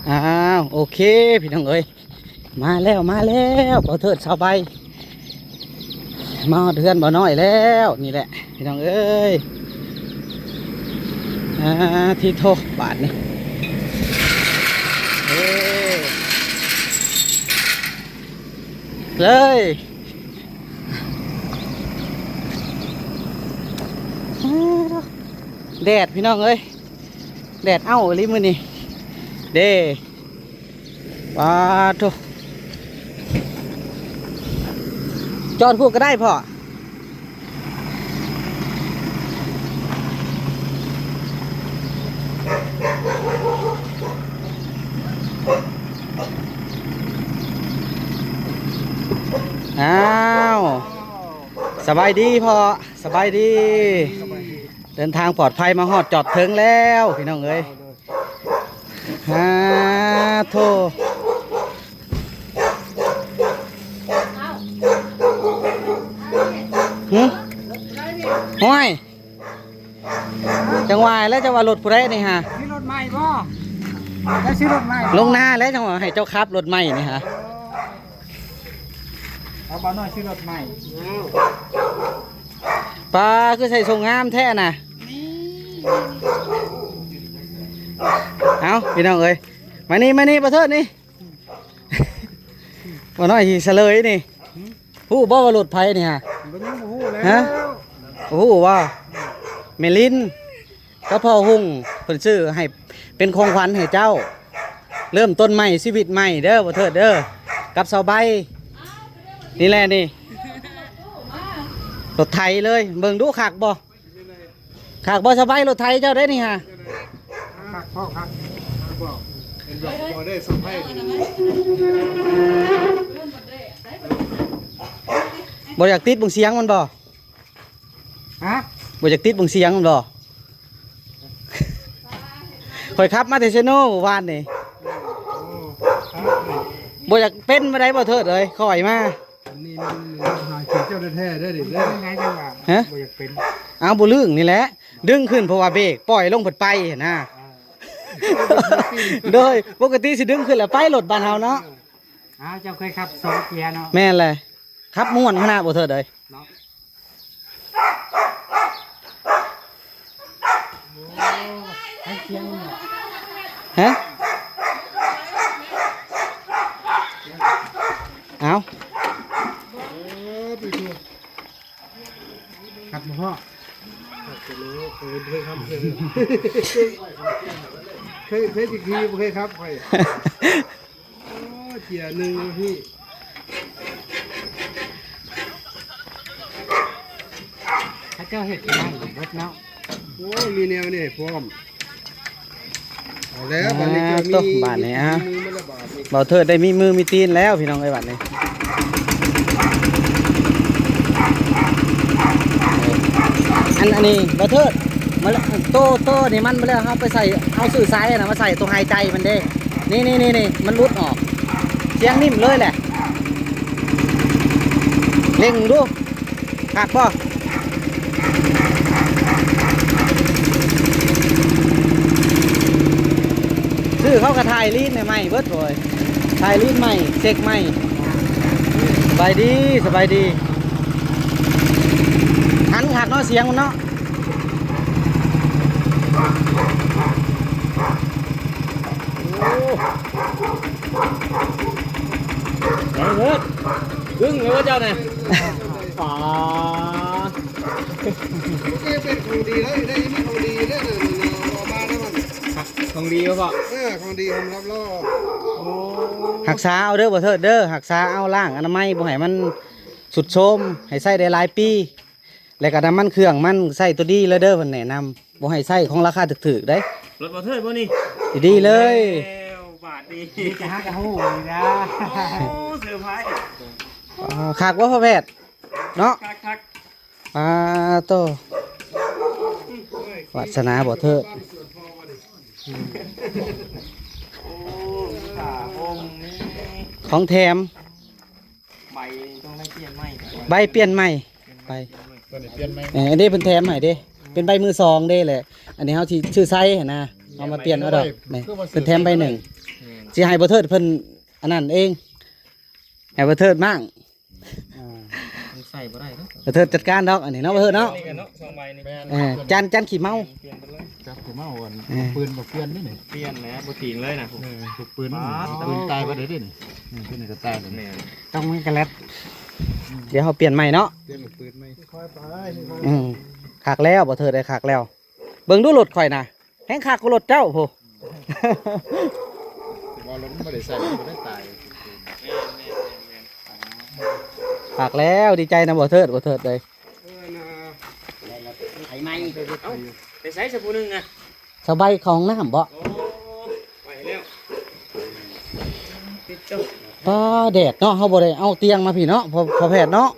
ອ້າວ ໂອເຄ ພີ່ນ້ອງເອີຍ ມາແລ້ວ ມາແລ້ວ ບ່າວເທີດ ສາວໃບ ມາຮອດເຮືອນບ່າວນ້ອຍແລ້ວ ນີ້ແຫຼະ ພີ່ນ້ອງເອີຍ. ອາ ທິໂທ ບາດນີ້ ເອີ ເລີຍ ແດດ ພີ່ນ້ອງເອີຍ ແດດເອົ້າອີ່ຫຼີມື້ນີ້ເດ້. ປາໂທ ຈອດພຸ້ນກໍໄດ້ພໍ່. ອ້າວ ສະບາຍດີພໍ່ ສະບາຍດີ. ເດີນທາງປອດໄພ ມາຮອດຈອດເຖິງແລ້ວ ພີ່ນ້ອງເອີຍ. ຫາໂທ ຫຶ ຫ້ວຍ ຈັ່ງຫວາແລ້ວ ເຈົ້າວ່າລົດຜູ້ໃດນີ້ຫາ? ຊື້ລົດໃໝ່ບໍ່? ໄດ້ຊື້ລົດໃໝ່ບໍ່? ລົງນາແລ້ວ ຈັ່ງວ່າໃຫ້ເຈົ້າຂັບລົດໃໝ່ນີ້ຫາ. ເອົາ ບ່າວນ້ອຍຊື້ລົດໃໝ່. ປ້າ ຄືໃສ່ຊົງງາມແທ້ນະ. ເອົາ ພີ່ນ້ອງເອີຍ ມານີ້ ມານີ້ ປະເທີດນີ້ ບ່າວນ້ອຍຊິສະເຫຼີຍນີ້. ຫຶ ຮູ້ບໍ່ວ່າລົດໃຜນີ້ຫາ? ມັນຍັງບໍ່ຮູ້ແລ້ວ ຮະ ບໍ່ຮູ້ວ່າ ແມ່ລິນ ກັບພໍ່ຮຸ່ງ ເພິ່ນຊື້ໃຫ້ເປັນຂອງຂວັນໃຫ້ເຈົ້າ ເລີ່ມຕົ້ນໃໝ່ຊີວິດໃໝ່ເດີ ບໍ່ເທີດເດີ ກັບສາວໃບ ນີ້ແຫຼະນີ້ ລົດໄຖເລີຍ. ເບິ່ງດູຄັກບໍ່ ຄັກບໍ່ສາວໃບ ລົດໄຖເຈົ້າເດ້ນີ້ຫາ. ຄັກພໍ່ຄັກ ເຫັນບໍ່ ບໍ່ໄດ້ສາວໃບ ບໍ່ຢາກຕິດເບິ່ງສຽງມັນບໍ່? ຮະ ບໍ່ຢາກຕິດເບິ່ງສຽງມັນບໍ່? ຂ້ອຍຂັບມາແຕ່ເຊໂນມື້ວານນີ້ ໂອ້ ບໍ່ຢາກເປັນປານໃດບໍ່ເທີດເອີຍ ຂ້ອຍມາ ອັນນີ້ມັນຫາກິນເຈົ້າແທ້ໆເດີນີ້ເດີ. ຮະ ບໍ່ຢາກເປັນ ເອົາ ບໍ່ລຶ້ງນີ້ແຫຼະ ດຶງຂຶ້ນເພາະວ່າເບຣກ ປ່ອຍລົງເພິ່ນໄປຫັ້ນນະ. ເອີ ໂດຍປົກກະຕິຊິດຶງຂຶ້ນແລ້ວໄປ ລົດບ້ານເຮົາເນາະ. ເອີ ອ້າວ ເຈົ້າເຄີຍຂັບສອງເກຍເນາະ? ແມ່ນແຫຼະ ຂັບມ່ວນຂະໜາດບໍ່ເທີດເອີຍ ເນາະ. ຮະ ເອົາ ເອີ ໄປທົ່ວ ຂັບບໍ່ພໍ້ ຂັບບໍ່ຮູ້ ເຄີຍ ເຄີຍຂັບ ເຄີຍ ເຄີຍ ເຄີຍຂີ່ ບໍ່ເຄີຍຂັບຂ້ອຍ. ໂອ້ ເກຍໜຶ່ງນະພີ່ ເຂົາເຈົ້າເຮັດໃໝ່ເບິດເນາະ. ໂອ້ ມີແນວນີ້ໃຫ້ພ້ອມ ເອົາແລ້ວ ອ່າ ບາດນີ້ກໍມີ ຕົກບາດນີ້ ອ່າ ມີມືແລ້ວບາດນີ້ ບ່າວເທີດໄດ້ມີມືມີຕີນແລ້ວ ພີ່ນ້ອງເອີຍ ບາດນີ້. ອັນ ອັນນີ້ບ່າວເທີດ ມາແລ້ວ ໂຕ ໂຕນີ້ມັນ ມາແລ້ວເຮົາໄປໃສ່ ເອົາຊື່ສາຍນະມາໃສ່ ໂຕຫາຍໃຈມັນເດ້. ນີ້ໆໆໆ ມັນຫຼຸດອອກ ສຽງນິ່ມເລີຍແຫຼະ ເລັ່ງດູ ຄັກບໍ່? ຊື້ເຂົາກໍຖ່າຍລີນໃໝ່ເບິດໂຫຍ ຖ່າຍລີນໃໝ່ ເຊັກໃໝ່. ສະບາຍດີ ສະບາຍດີ ຫັນຄັກເນາະ ສຽງມັນເນາະ. ໂອ້ ໄປເບີດ ດຶງເລີຍວ່າເຈົ້ານະ ປາ ໂອເຄ ເປັນຂອງດີແລ້ວ ໄດ້ຍິນຂອງດີແລ້ວນະ ເອົາມາແລ້ວມັນ ຂອງດີບໍ່ພໍ່? ເອີ ຂອງດີຂອງລັບລໍ້ ໂອ້ ຮັກສາເອົາເດີ ບໍ່ເທີດເດີ ຮັກສາເອົາ ລ້າງອະນາໄມ ບໍ່ໃຫ້ມັນຊຸດໂຊມ ໃຫ້ໃຊ້ໄດ້ຫຼາຍປີ. ແລ້ວກໍນ້ຳມັນເຄື່ອງມັນໃຊ້ຕົວດີເລີຍເດີ ເພິ່ນແນະນຳ ບໍ່ໃຫ້ໃຊ້ຂອງລາຄາຖືກໆເດ້. ລົດບໍ່ເທີດບໍ່ນີ້? ດີໆເລີຍ ເອົາບາດນີ້ ມີແຕ່ຫາກະຮູ້ນີ້ນະ. ໂອ້ ເຊີໄພ ອ່າ ຄັກບໍ່ພໍ່ແພດເນາະ? ຄັກໆ ອ່າ ໂຕ ວາດສະໜາບໍ່ເທີດ ໂອ້ ມີຜ້າຫົ່ມ ມີຂອງແຖມ. ໃບຕ້ອງໄດ້ປ່ຽນໃໝ່ ໃບປ່ຽນໃໝ່ ໃບ ຕົວນີ້ປ່ຽນໃໝ່ ເອີ ອັນນີ້ເພິ່ນແຖມໃຫ້ເດ້ ເປັນໃບມືສອງເດ້ແຫຼະ ອັນນີ້ເຮົາຊິຊື້ໃສ່ຫັ້ນນະ ເອົາມາປ່ຽນເອົາດອກ ແມ່ນ ເພິ່ນແຖມໃບໜຶ່ງ ອືມ ຊິໃຫ້ບໍ່ເທີດເພິ່ນອັນນັ້ນເອງ ໃຫ້ບໍ່ເທີດມ້າງ ອ່າ ມັນໃສ່ບໍ່ໄດ້ເນາະ ບໍ່ເທີດຈັດການດອກອັນນີ້ເນາະ ບໍ່ເທີດເນາະ ນີ້ກັນເນາະ ສອງໃບນີ້ ແມ່ນ ເອີ ຈານ ຈານຂີ້ເມົາ ຈັບຄືເມົາອັນ ເອີ ປືນບໍ່ປ່ຽນເດ້ນີ້ ປ່ຽນແລ້ວບໍ່ຕິງເລີຍນະ ເອີ ລູກປືນ ປາດ ປືນຕາຍບໍ່ໄດ້ເດ້ນີ້ ອືມ ຕົວນີ້ກໍຕາຍແລ້ວ ແມ່ນ ຕ້ອງມີກະແລັດ ອືມ ດຽວເຮົາປ່ຽນໃໝ່ເນາະ ປ່ຽນລູກປືນໃໝ່ ຄ່ອຍໄປ ອືມ ຄັກແລ້ວ ບໍ່ເທີດໄດ້ຄັກແລ້ວ ເບິ່ງດູລົດຂ້ອຍນະ ແຮງຄັກກວ່າລົດເຈົ້າພຸ້ນ ວ່າລົດມັນບໍ່ໄດ້ໃສ່ ມັນບໍ່ໄດ້ຕາຍ ຄັກແລ້ວ ດີໃຈນຳບໍ່ເທີດ ບໍ່ເທີດເອີຍ ເອີນະ ໄປໃໝ່ ເອົ້າ ໄປໃສຊະຜູ້ໜຶ່ງນະ ສະບາຍເຂົ້າຫ້ອງນ້ຳບໍ ໂອ້ ໄປແລ້ວ ຕິດຕົວ ປ້າ ແດດເນາະ ເຮົາບໍ່ໄດ້ເອົາຕຽງມາພີ້ເນາະ ພໍ່ ພໍ່ແພດເນາະ.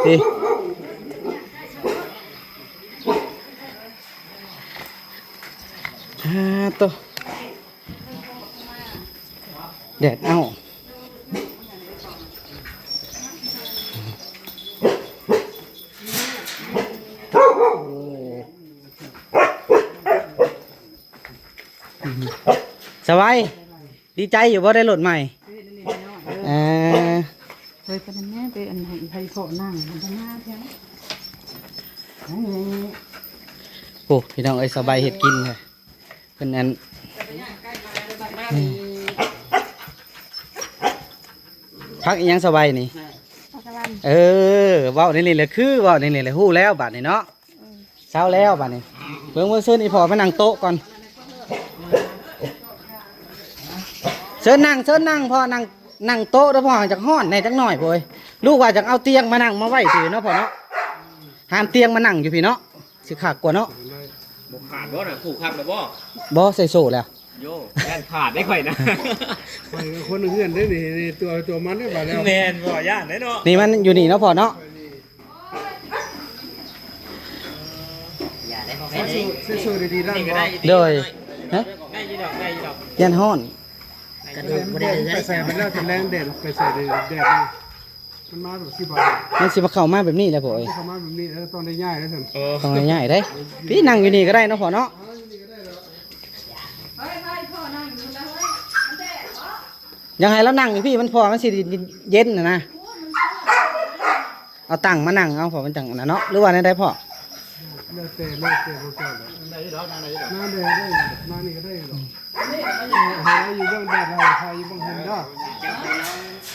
ນີ້ ອ່າ ໂຕ ແດດເອົາ ສະບາຍ ດີໃຈຢູ່ບໍ່ໄດ້ລົດໃໝ່? ເອີ ເອີ ເອີ ໄປນັ້ນແດ່ ໄປອັນໃຫ້ໄຜເພາະນັ່ງ ມັນຈະງາມແທ້. ໂອ້ ພີ່ນ້ອງເອີຍ ສະບາຍເຮັດກິນແທ້ ເພິ່ນອັນ ຜັກອີ່ຫຍັງສະບາຍນີ້? ຜັກກະຫຼໍ່າ. ເອີ ເວົ້າແນວນີ້ແຫຼະ ຄືເວົ້າແນວນີ້ແຫຼະ ຮູ້ແລ້ວບາດນີ້ເນາະ. ເຊົາແລ້ວບາດນີ້ ເບິ່ງ ເບິ່ງ ເຊີນອີ່ພໍ່ມານັ່ງໂຕະກ່ອນ ເຊີນນັ່ງ ເຊີນນັ່ງພໍ່ ນັ່ງ ນັ່ງໂຕະເດີ້ພໍ່ ຈັກຮ້ອນແດ່ຈັກໜ້ອຍໂພຍ ລູກວ່າຈະເອົາຕຽງມານັ່ງມາໄວ້ພີ້ເນາະພໍ່ເນາະ ຫາຕຽງມານັ່ງຢູ່ພີ້ເນາະ ຊິຄັກກວ່າເນາະ ບໍ່ຂາດບໍ່ນະ ຜູກຄັກແລ້ວບໍ່? ບໍ່ ໃສ່ໂສ້ແລ້ວ ໂຢ ຢ້ານຂາດໄດ້ຂ້ອຍນະ ຂ້ອຍກໍຄົນເຮືອນເດ້ນີ້ ນີ້ຕົວ ຕົວມັນເດ້ບາດແລ້ວ ແມ່ນບໍ່ ຢ້ານເດ້ເນາະ ນີ້ມັນຢູ່ນີ້ເນາະພໍ່ເນາະ. ຢ່າໄດ້ ໃສ່ໂສ້ ໃສ່ໂສ້ດີໆ ໄດ້ບໍ່? ໂດຍ ຮະ ໄດ້ຢູ່ດອກ ໄດ້ຢູ່ດອກ ຢ້ານຮ້ອນ ກະດູກບໍ່ໄດ້ເຮືອນ ໄປໃສ່ມັນແລ້ວ ຕອນແລງແດດ ໄປໃສ່ແດດ ແດດນີ້ ມັນມາແບບຊິບໍ່ ມັນຊິມາເຂົ້າມາແບບນີ້ແຫຼະໂພຍ ເຂົ້າມາແບບນີ້ ເອີ ຕ້ອງໄດ້ຍ້າຍແລ້ວຊັ້ນ ເອີ ຕ້ອງໄດ້ຍ້າຍເດ້ ພີ່ນັ່ງຢູ່ນີ້ກໍໄດ້ເນາະພໍ່ເນາະ ຢາກໃຫ້ລາວນັ່ງຢູ່ພີ້ ມັນ ເພາະວ່າມັນຊິເຢັນຫັ້ນນະ ເອົາຕັ່ງມານັ່ງເອົາ ເພາະມັນຈັ່ງອັນນັ້ນເນາະ ຫຼືວ່າແນວໃດພໍ່? ແລ້ວແຕ່ ແລ້ວແຕ່ພວກເຈົ້າແຫຼະ ນັ່ງໄດ້ຢູ່ດອກ ນັ່ງໄດ້ຢູ່ດອກ ນັ່ງນີ້ກໍໄດ້ຢູ່ດອກ ໃຫ້ລາວຢູ່ເບື້ອງແດດ ໃຫ້ລາວຢູ່ເບື້ອງຮົ່ມເດີ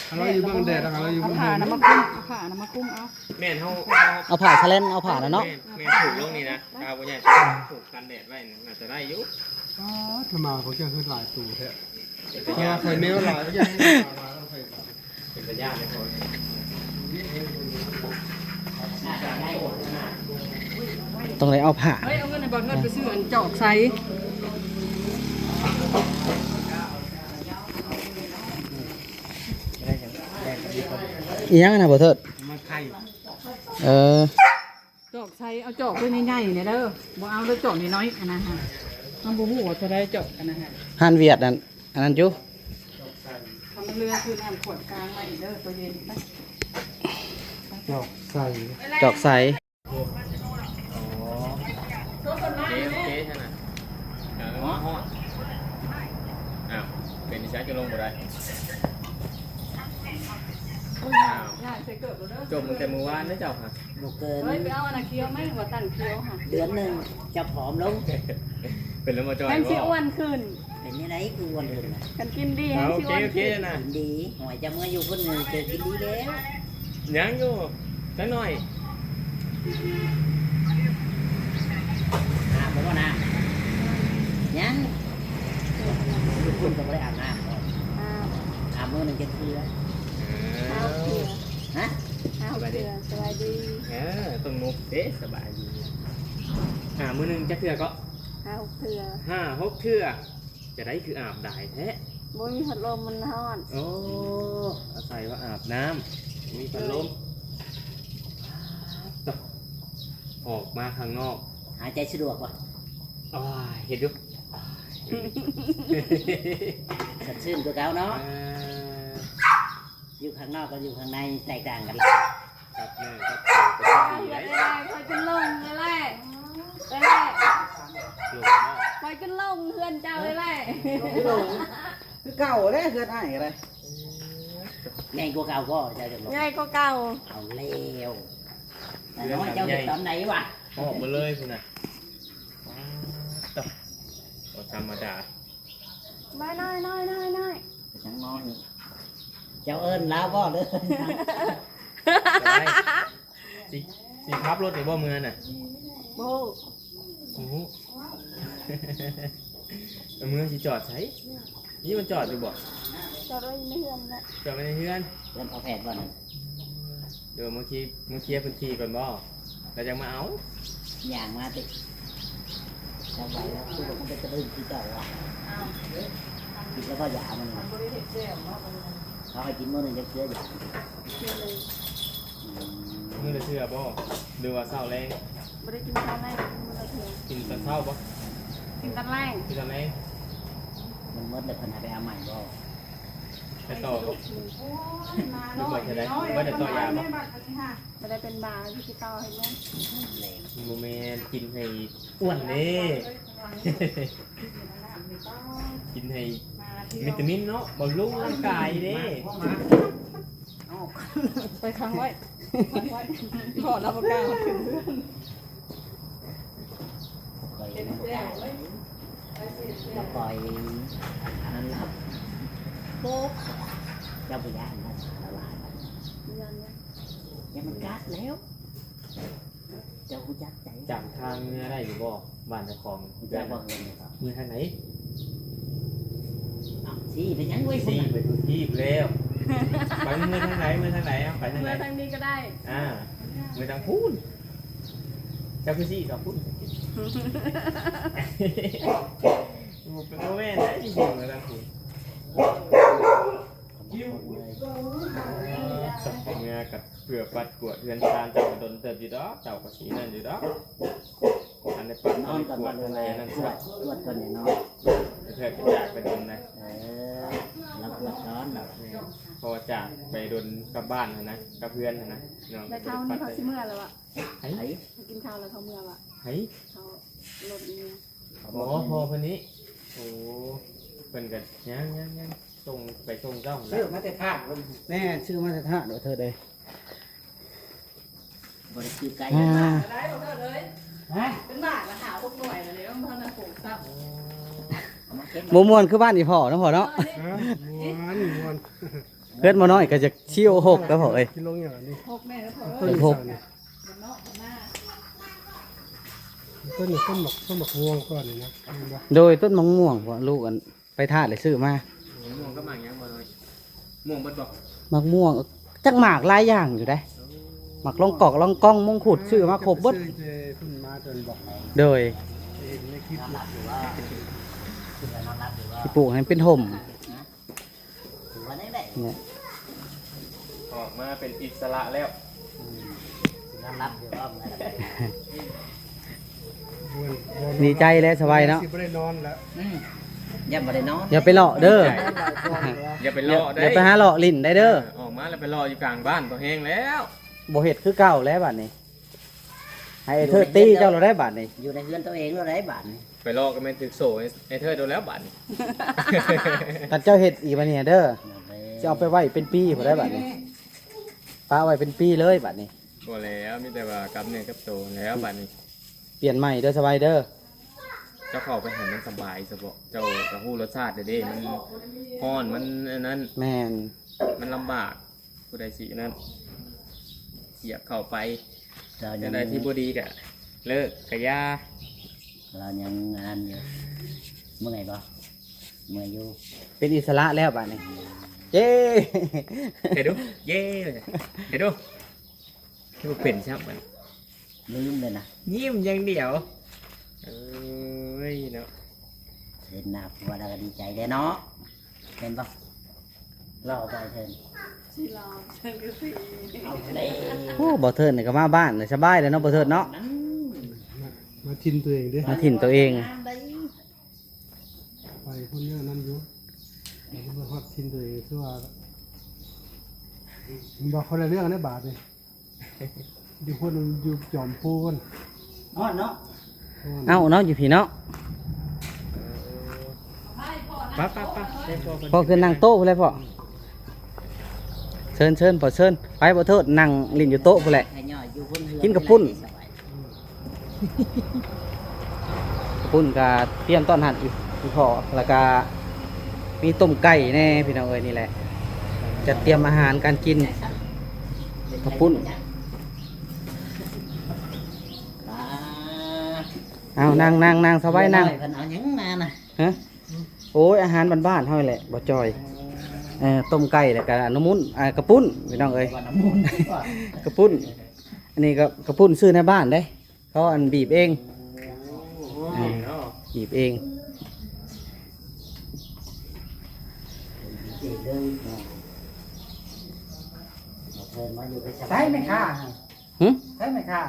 ໃຫ້ລາວຢູ່ເບື້ອງແດດ ໃຫ້ລາວຢູ່ເບື້ອງຮົ່ມ ເອົາຜ້ານະມາຄຸມ ເອົາຜ້ານະມາຄຸມເອົາ ແມ່ນ ເຮົາ ເອົາຜ້າສະແລນ ເອົາຜ້ານະເນາະ ແມ່ນ ແມ່ນ ຜູກລົງນີ້ນະ ຕາບໍ່ໃຫຍ່ ຜູກກັນແດດໄວ້ນະ ໜ້າຈະໄດ້ຢູ່ ອໍ ທຳມາພວກເຈົ້າຄືຫຼາຍໂຕແທ້ ເພາະວ່າໄຂ່ແມວຫຼາຍ ຕ້ອງໄດ້ເອົາຜ້າ ເຮີ້ຍ ເອົາເງິນໃຫ້ບ່າວເທີດໄປຊື້ອັນຈອກໃສ່ ອີ່ຫຍັງນະບ່າວເທີດ? ເອີ ຈອກໃສ່ ເອົາຈອກໂຕໃຫຍ່ໆ ແດ່ເດີ ບໍ່ເອົາເດີ ຈອກນ້ອຍໆ ອັນນັ້ນຫັ້ນ ເຮົາບໍ່ຮູ້ວ່າເທົ່າໃດຈອກອັນນັ້ນຫັ້ນ ຮ້ານຫວຽດນັ້ນ ອັນນັ້ນຢູ່ ຖ້າມັນເຫຼືອຄືນ້ຳຂວດກາງໄວ້ເດີ ໂຕເຢັນໄປ ຈອກໃສ່ ຈອກໃສ່ ອໍ ໂອເຄ ໂອເຄ ຊັ້ນນະ ເອີ ມາຮອດ ອ້າວ ເປັນອີ່ຫຍັງຈະລົງບໍ່ໄດ້? ອ້າວ ຍ້າຍໃສ່ເກີບແລ້ວເດີ ຈົມຕັ້ງແຕ່ມື້ວານເດ້ເຈົ້າ ບໍ່ເກີນ ເຮີ້ຍ ໄປເອົາອັນນັ້ນຂຽວມາ ວ່າຕັ້ງຂຽວຫັ້ນ ເດືອນໜຶ່ງເຈົ້າຜອມລົງ ເປັນແລ້ວບໍ່ຈ່ອຍ ແມ່ນຊິອ້ວນຂຶ້ນ ເປັນຈັ່ງໃດຄືອ້ວນຂຶ້ນລະ? ຄັນກິນດີແຮງຊິອ້ວນຂຶ້ນ ກິນດີ ຫວຍ ເຈົ້າເມືອຢູ່ພຸ້ນເຈົ້າກິນດີແລ້ວ ຍັງຢູ່ ຈັກໜ້ອຍ ອາບແລ້ວບໍ່ນ້ຳ? ຍັງ ຢູ່ພຸ້ນກໍບໍ່ໄດ້ອາບນ້ຳບໍ່? ອາບ ອາບມື້ໜຶ່ງຈັກເທື່ອ? ເອີ ອາບເທື່ອ ຮະ? ອາບເທື່ອ ສະບາຍດີ ເອີ ຕ້ອງນົບເດ້ ສະບາຍດີ ອາບມື້ໜຶ່ງຈັກເທື່ອເກາະ? ຫ້າຫົກເທື່ອ ຫ້າຫົກເທື່ອ ຈະໄດ້ຄືອາບຫຼາຍແທ້? ບໍ່ມີພັດລົມ ມັນຮ້ອນ ໂອ້ ອາໄສວ່າອາບນ້ຳ ມີພັດລົມ ອອກມາຂ້າງນອກ ຫາຍໃຈສະດວກບໍ່? ໂອ້ຍ ເຮັດຢູ່ ສດຊື່ນກວ່າເກົ່າເນາະ ເອີ ຢູ່ຂ້າງນອກກັບຢູ່ຂ້າງໃນແຕກຕ່າງກັນຫຼາຍ ກັບໜ້າກັບຕາກໍດີໄດ໋ ຂ້ອຍຈົນຫຼົງເລີຍແຫຼະ ເອີ ຫຼົງເນາະ ຂ້ອຍຈົນຫຼົງເຮືອນເຈົ້າເລີຍແຫຼະ ຄືເກົ່າແຫຼະ ເຮືອນອ້າຍກໍໄດ້. ໃຫຍ່ກວ່າເກົ່າບໍ່ ເຈົ້າຈັກລົງ? ໃຫຍ່ກວ່າເກົ່າ. ເອົາແລ້ວ ນ້ອຍເຈົ້າເຮັດຕອນໃດວະ? ອອກມາເລີຍພຸ້ນນະ. ປາດໂທ້ ບໍ່ທຳມະດາ. ນ້ອຍໆໆໆ ຍັງນ້ອຍ. ເຈົ້າເອີ້ນລາວບໍ່ ຫຼື ຊິ ຊິຂັບລົດໄດ້ບໍ່ເມືອນະ? ບໍ່ ໂອ້ໂຫ ເມືອນຊິຈອດໃສ? ນີ້ມັນຈອດຢູ່ບໍ່? ຈອດໄວ້ໃນເຮືອນແຫຼະ. ຈອດໄວ້ໃນເຮືອນ? ເຮືອນພໍ່ແພດບໍ່ນັ້ນ? ດຽວມາເຄຍ ມາເຄຍພື້ນທີ່ກ່ອນບໍ່? ແລ້ວຈັ່ງມາເອົາ. ຍ່າງມາຕິ. ຈຳໄວ້ແລ້ວ ຄືວ່າມັນເປັນຕະລຶ້ງຄືເກົ່າວະ. ກິນແລ້ວບໍ່ຢາມັນ? ເຂົາໃຫ້ກິນມື້ໜຶ່ງຈັກເທື່ອຢາ? ມື້ລະເທື່ອບໍ່ ຫຼືວ່າເຊົ້າແລງ? ບໍ່ໄດ້ກິນເຊົ້າແລງ ກິນມື້ລະເທື່ອ. ກິນຕອນເຊົ້າບໍ່? ກິນຕອນແລງ. ກິນຕອນແລງ. ມັນໝົດແລ້ວເພິ່ນໃຫ້ໄປເອົາໃໝ່ບໍ່? ໄປຕໍ່ບໍ່? ຫຼືວ່າເທົ່າໃດ? ບໍ່ໄດ້ຕໍ່ຢາບໍ່? ບໍ່ໄດ້ເປັນບາ ຊິຕໍ່ໃຫ້ເບິ່ງ. ບໍ່ແມ່ນ ກິນໃຫ້ອ້ວນເດ້ ກິນໃຫ້ວິຕາມິນເນາະ ບຳລຸງຮ່າງກາຍເດ້. ໄປຂັງໄວ້ ຂັງໄວ້ ຂໍລາວບໍ່ກ້າຂຶ້ນເຮືອນ. ຂ້ອຍຍັງບໍ່ກ້າເລີຍ ບໍ່ຄ່ອຍອັນນັ້ນລະ. ໂອ້ ເຈົ້າບໍ່ຢ້ານມັນລະລາຍ ຢ້ານຫຍັງ? ຢ້ານມັນກັດແລ້ວ. ເຈົ້າຮູ້ຈັກໃຈ ຈຳທາງເມືອໄດ້ຢູ່ບໍ່? ບ້ານເຈົ້າຂອງ ຮູ້ຈັກບໍ່ເຮືອນນີ້? ເມືອທາງໃດ? ຊີ້ໄປຫຍັງເວີຍ? ຊີ້ໄປທຸກທີ່ແລ້ວ. ໄປເມືອທາງໃດ? ເມືອທາງໃດ? ເອົາໄປທາງໃດ? ເມືອທາງນີ້ກໍໄດ້. ອ່າ ເມືອທາງພຸ້ນ. ເຈົ້າຄືຊີ້ກັບພຸ້ນ? ບໍ່ແມ່ນໄດ໋ ຊິເມືອທາງພຸ້ນ. ເມືອກັບ ເພື່ອປັດກວາດເຮືອນຊານເຈົ້າກໍດົນເຕີບຢູ່ດອກ ເຈົ້າກໍຊິນັ້ນຢູ່ດອກ. ອັນໄດ້ປັດ ນອນກ່ອນ ກວາດ ເພິ່ນວ່າ ກວດ ກວດກ່ອນແນ່ນອນ. ເທື່ອຈະຈາກໄປດົນນະ. ເອີ ລາວກວດກ່ອນດອກ. ແມ່ນ ເພາະວ່າຈາກໄປດົນກັບບ້ານຫັ້ນນະ ກັບເຮືອນຫັ້ນນະ. ແມ່ເຖົ້ານີ້ເຂົາຊິເມືອແລ້ວວະ? ໃຜ? ກິນເຂົ້າແລ້ວເຂົາເມືອວະ? ໃຜ? ເຂົາລົດນີ້. ອໍ ພໍ່ເພິ່ນນີ້. ໂອ້ ເພິ່ນກໍຍັງ ຍັງ ຍັງ ສົ່ງ ໄປສົ່ງເຈົ້າຫັ້ນແຫຼະ. ຊື້ມາແຕ່ທາດເພິ່ນ. ແມ່ນ ຊື້ມາແຕ່ທາດ ເອີ ເທີດເອີຍ. ບໍ່ໄດ້ຊື້ໄກ. ອ່າ ຮະ? ເປັນບາດລະຫ້າຫົກໜ່ວຍແລ້ວ ຍັງບໍ່ທັນໄດ້ປູກຊ້ຳ. ບໍ່ມ່ວນຄືບ້ານອີ່ພໍ່ເນາະ ພໍ່ເນາະ. ຮະ? ມ່ວນ ມ່ວນ. ເຮືອນໝໍນ້ອຍກໍຢາກຊິໂອຫົກແລ້ວພໍ່ເອີຍ. ກິນລົງຫຍັງອັນນີ້? ຫົກແມ່ນແລ້ວພໍ່ເອີຍ. ຫົກ. ຕົ້ນນີ້ ຕົ້ນໝາກ ຕົ້ນໝາກມ່ວງກ່ອນນີ້ນະ ແມ່ນບໍ່? ໂດຍ ຕົ້ນໝາກມ່ວງ ພໍ່ລູກອັນ ໄປທາດເລີຍຊື້ມາ. ໝາກມ່ວງກັບໝາກຫຍັງບໍ່ນ້ອຍ? ມ່ວງເບິດບໍ່? ໝາກມ່ວງ ຈັກໝາກຫຼາຍຢ່າງຢູ່ເດ້. ໂອ້ ໝາກລອງກອກລອງກອງ ມົງຄຸດ ຊື້ມາຄົບເບິດ. ໂດຍ ຊິປູກໃຫ້ເປັນຮົ່ມ. ອອກມາເປັນອິດສະຫຼະແລ້ວ. ອືມ ນອນຫຼັບຢູ່ ອ້ອມນັ້ນ ດີໃຈແລ້ວ ສະບາຍເນາະ. ຊິບໍ່ໄດ້ນອນແລ້ວ. ອືມ ຢ້ານບໍ່ໄດ້ນອນ. ຢ່າໄປເລາະເດີ ຢ່າໄປເລາະເດີ ຢ່າໄປຫາເລາະຫຼິ້ນໄດ້ເດີ. ເອີ ອອກມາແລ້ວໄປເລາະຢູ່ກາງບ້ານ ພໍແຮງແລ້ວ. ບໍ່ເຮັດຄືເກົ່າແລ້ວບາດນີ້. ໃຫ້ໄອ້ເທີດຕີເຈົ້າໂລດໄດ໋ບາດນີ້. ຢູ່ໃນເຮືອນໂຕເອງໂລດໄດ໋ບາດນີ້. ໄປເລາະກໍແມ່ນຖືກໂສ້ໃຫ້ ໃຫ້ເທີດໂດນແລ້ວບາດນີ້. ຄັນເຈົ້າເຮັດອີກບາດນີ້ເດີ ຊິເອົາໄປໄວ້ເປັນປີພຸ້ນໄດ໋ບາດນີ້. ປະໄວ້ເປັນປີເລີຍບາດນີ້. ບໍ່ແລ້ວ ມີແຕ່ວ່າກັບເນື້ອກັບໂຕແລ້ວບາດນີ້. ປ່ຽນໃໝ່ເດີ ສະບາຍເດີ. ເຈົ້າເຂົ້າໄປໃຫ້ມັນສະບາຍຊະເບາະ ເຈົ້າກໍຮູ້ລົດຊາດເດ້ ມັນຮ້ອນ ມັນອັນນັ້ນ. ແມ່ນ ມັນລຳບາກ. ຜູ້ໃດຊິນັ້ນ ສຽບເຂົ້າໄປ ແນວໃດທີ່ບໍ່ດີກະເລີກກະຢ່າ. ລາວຍັງອັນນັ້ນຢູ່. ເມື່ອຍບໍ່? ເມື່ອຍຢູ່. ເປັນອິດສະຫຼະແລ້ວບາດນີ້. ເຢ້ ເຮັດດູ ເຢ້ ເຮັດດູ. ຄືບໍ່ເປັນຊ້ຳມັນ ລືມເລີຍນະ ຍິ້ມຢ່າງດຽວ. ເອີຍເນາະ ເຫັນໜ້າຜົວແລ້ວກໍດີໃຈແດ່ເນາະ. ແມ່ນບໍ່? ເລົ່າໄປເທີນ ຊິລອງເທີນກໍຄື ເອົາແລ້ວ. ໂອ້ ບໍ່ເທີນນີ້ກໍມາບ້ານສະບາຍແລ້ວເນາະ ບໍ່ເທີນເນາະ. ມາ ມາຖິ່ນຕົວເອງເດ້ ມາຖິ່ນຕົວເອງ. ໄປພຸ້ນແນວນັ້ນຢູ່ ໄປພຸ້ນຮອດຖິ່ນຕົວເອງ ຄືວ່າມັນບໍ່ຄ່ອຍໄດ້ເລື່ອງໃນບາດນີ້. ຢູ່ພຸ້ນ ຢູ່ຈອມພູພຸ້ນ ຮ້ອນເນາະ. ເອົ້າເນາະ ຢູ່ພີ້ເນາະ. ເອີ ໄປໆໆ ພໍ່ຂຶ້ນນັ່ງໂຕະພຸ້ນແຫຼະພໍ່. ເຊີນໆພໍ່ເຊີນ. ໄປບໍ່ເທີດ ນັ່ງຫຼິ້ນຢູ່ໂຕະພຸ້ນແຫຼະ ກິນກະປຸ້ນ. ກະປຸ້ນກະຕຽມຕ້ອນຮັບອີ່ພໍ່ ແລ້ວກະມີຕົ້ມໄກ່ແດ່ພີ່ນ້ອງເອີຍ. ນີ້ແຫຼະ ຈັດຕຽມອາຫານການກິນ ກະປຸ້ນ. ເອົາ ນັ່ງໆໆ ສະບາຍນັ່ງ. ເພິ່ນເອົາຫຍັງມານະ? ຮະ? ໂອ້ຍ ອາຫານບ້ານໆເຮົານີ້ແຫຼະ ບໍ່ຈ່ອຍ. ເອີ ຕົ້ມໄກ່ ແລ້ວກະນ້ຳມູນ ອ່າ ກະປຸ້ນພີ່ນ້ອງເອີຍ ກະປຸ້ນ. ອັນນີ້ກະກະປຸ້ນຊື້ໃນບ້ານເດ້ ເຂົາອັນບີບເອງ. ໂອ້ ອ່າ ບີບເອງ. ໃສ່ແມ່ຄ້າ ຫຶ? ໃສ່ແມ່ຄ້າ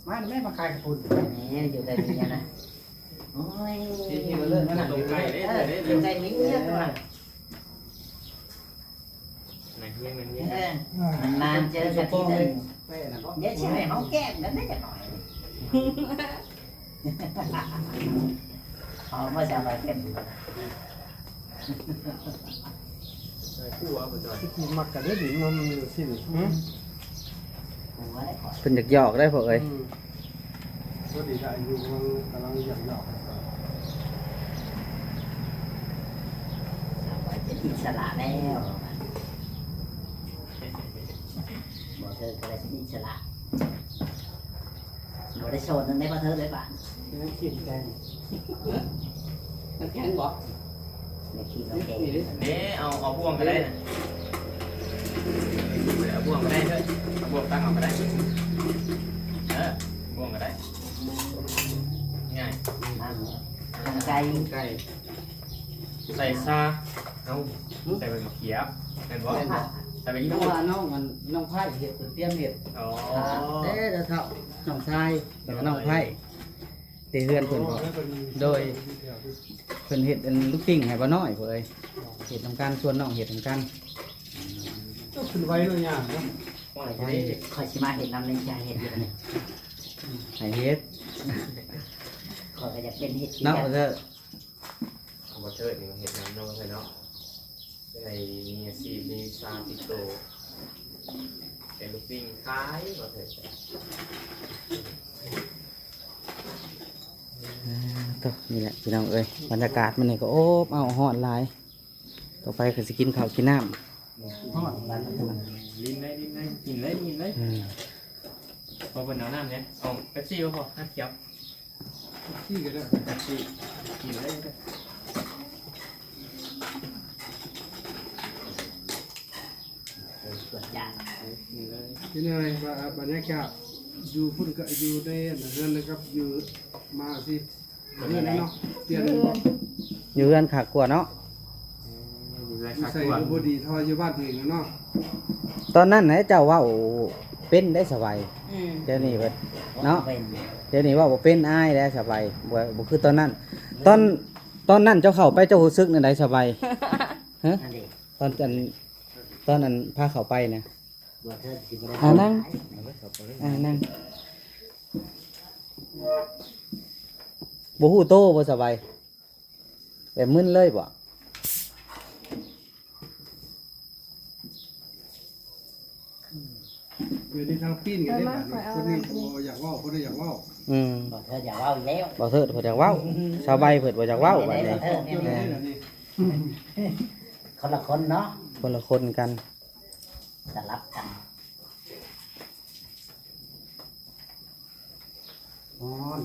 ມາແມ່ ມາຂາຍກະປຸ້ນ ແມ່ຢູ່ໃກ້ເມຍນະ. ໂອ້ຍ ກິນໃກ້ເດ້ ເອີ ກິນໃກ້ເມຍຕົວະ. ນັ່ງຮຽງ ນັ່ງຮຽງ ເອີ ນານໆເຈີກັນທີໜຶ່ງ. ດຽວຊິໃຫ້ຫອມແກ້ມກັນເດ້ຈັກໜ້ອຍ. ຫອມບໍ່ ສາວນ້ອຍເຕັມ. ຄືວ່າບໍ່ຈອຍ ທີ່ມັກກະໄດ້ດິນນຳຊີ້ນີ້. ເພິ່ນຢາກຢອກໄດ້ພໍ່ເອີຍ. ອືມ ພໍດີໄດ້ຢູ່ ກຳລັງຢາກຢອກ. ສາວນ້ອຍເປັນອິດສະຫຼະແລ້ວ ບໍ່ເທີກະໄດ້ເປັນອິດສະຫຼະ. ບໍ່ໄດ້ໂສດນຳໄດ້ບໍ່ເທີເລີຍບາດນີ້. ນ້ຳແຂງ ນ້ຳແຂງບໍ່? ໄດ້ກິນນ້ຳແຂງ. ນີ້ເດ້ ເອົາ ເອົາບ່ວງກະໄດ້ນະ ເອົາບ່ວງກະໄດ້ເດີ ເອົາບ່ວງຕັ້ງເອົາກະໄດ້. ເອີ ບ່ວງກະໄດ້ ງ່າຍ. ໜັງ ໜັງໄກ່ ໄກ່ ໃສ່ຊາ. ເອົ້າ ໃສ່ໃບໝາກຂຽມ ແມ່ນບໍ່? ແມ່ນບໍ່? ໃສ່ໃບຍີ່ປຸ່ນ. ນ້ອງ ນ້ອງໄພເຮັດ ເພິ່ນຕຽມເຮັດ. ອໍ ເດ້ ເຖົ້າ ນ້ອງຊາຍ ແລ້ວກະນ້ອງໄພ ແຕ່ເຮືອນເພິ່ນບໍ່. ໂດຍ ເພິ່ນເຮັດອັນລູກຕິ່ງໃຫ້ບໍ່ນ້ອຍເພິ່ນເອີຍ ເຮັດນຳກັນ ຊວນນ້ອງເຮັດນຳກັນ. ເຈົ້າຂຶ້ນໄວເນາະ ຍາກເນາະ. ຂ້ອຍຊິມາເຮັດນຳ ໃນໃຈເຮັດຢູ່ນີ້ ໃຫ້ເຮັດ. ຂ້ອຍກະຢາກເປັນເຮັດຄືກັນເນາະ. ບໍ່ເທີດນີ້ມາເຮັດນຳເນາະ ເອີຍເນາະ ໄດ້ມີອາຊີບ ມີວິຊາຕິດໂຕ ເປັນລູກຕິ່ງຂາຍ ບໍ່ເທີດ. ອ່າ ໂຕ ນີ້ແຫຼະພີ່ນ້ອງເອີຍ ບັນຍາກາດມື້ນີ້ກະອົບເອົ້າຮ້ອນຫຼາຍ. ຕໍ່ໄປກະຊິກິນເຂົ້າກິນນ້ຳ. ຮ້ອນ ລິນເລີຍ ລິນເລີຍ ກິນເລີຍ ກິນເລີຍ. ອືມ ພໍເພິ່ນເອົານ້ຳແດ່ ເອົາເປັບຊີບໍ່ພໍ ນ້ຳຂຽວ. ເປັບຊີກະໄດ້ ເປັບຊີ ກິນເລີຍ. ເປັນຈັ່ງໃດ ບັນຍາກາດຢູ່ພຸ້ນ ກະຢູ່ໃນເຮືອນ ກັບຢູ່ມາຊິ ເປັນຈັ່ງໃດ ຢູ່ເຮືອນຄັກກວ່າເນາະ. ເອີ ຢູ່ເຮືອນຄັກກວ່າ ຢູ່ໃສກະບໍ່ດີເທົ່າຢູ່ບ້ານຕົວເອງເນາະ. ຕອນນັ້ນນະເຈົ້າເວົ້າເປັນໄດ໋ສະໄວ. ອືມ ດຽວນີ້ເພິ່ນເນາະ ເປັນ ດຽວນີ້ເວົ້າບໍ່ເປັນ ອາຍແລ້ວສະໄວ ບໍ່ ບໍ່ຄືຕອນນັ້ນ. ຕອນ ຕອນນັ້ນເຈົ້າເຂົ້າໄປ ເຈົ້າຮູ້ສຶກແນວໃດສະໄວ? ຮະ? ຕອນ ຕອນ ຕອນອັນພາເຂົ້າໄປນະ. ອ່າ ນັ່ງ ອ່າ ນັ່ງ. ບໍ່ຮູ້ໂຕບໍ່ສະໄວ? ແບບມຶນເລີຍບໍ່? ດຽວນີ້ທັງປີ້ນກັນເດ້ ບາດນີ້ ຄົນນີ້ບໍ່ຢາກເວົ້າ ຄົນນີ້ຢາກເວົ້າ. ອືມ ບໍ່ເທີດຢາກເວົ້າອີກແລ້ວ ບໍ່ເທີດເພິ່ນຢາກເວົ້າ. ສາວໃບເພິ່ນບໍ່ຢາກເວົ້າບາດນີ້. ຄົນລະຄົນເນາະ ຄົນລະຄົນກັນ ສະຫຼັບກັນ. ຮ້ອນ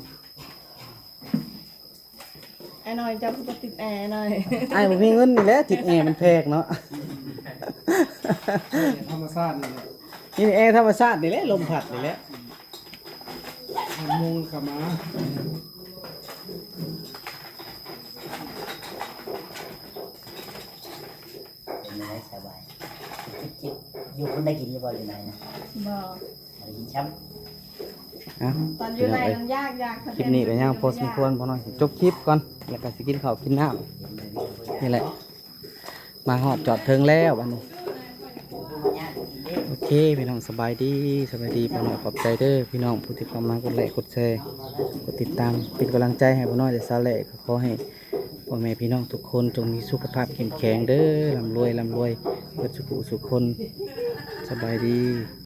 ອ້າຍນ້ອຍ ເຈົ້າຄືບໍ່ຕິດແອອ້າຍນ້ອຍ? ອ້າຍບໍ່ມີເງິນນີ້ແຫຼະ ຕິດແອມັນແພງເນາະ. ທຳມະຊາດນີ້ແຫຼະ ນີ້ແອທຳມະຊາດນີ້ແຫຼະ ລົມພັດນີ້ແຫຼະ. ຫົກໂມງກະມາ. ເປັນຈັ່ງໃດ ສະບາຍ? ຢູ່ພຸ້ນໄດ້ກິນຢູ່ບໍ່ ຢູ່ໃນນະ? ບໍ່ ບໍ່ໄດ້ກິນຊ້ຳ. ເອົ້າ ຕອນຢູ່ໃນນັ້ນຢາກ ຢາກ ຄລິບນີ້ກະຍາວພໍສົມຄວນ ພໍ່ນ້ອຍຊິຈົບຄລິບກ່ອນ ແລ້ວກະຊິກິນເຂົ້າກິນນ້ຳ. ນີ້ແຫຼະ ມາຮອດຈອດເຖິງແລ້ວບາດນີ້. ໂອເຄ ພີ່ນ້ອງ ສະບາຍດີ ສະບາຍດີ. ພໍ່ນ້ອຍຂອບໃຈເດີພີ່ນ້ອງ ຜູ້ທີ່ເຂົ້າມາກົດໄລກົດແຊ ກົດຕິດຕາມ ເປັນກຳລັງໃຈໃຫ້ພໍ່ນ້ອຍ ແລະ ສາວແຫຼະ. ກະຂໍໃຫ້ ພໍ່ແມ່ພີ່ນ້ອງທຸກຄົນ ຈົ່ງມີສຸຂະພາບເຂັ້ມແຂງເດີ້ ລ່ຳລວຍ ລ່ຳລວຍເບິດສຸຜູ້ສຸຄົນ. ສະບາຍດີ.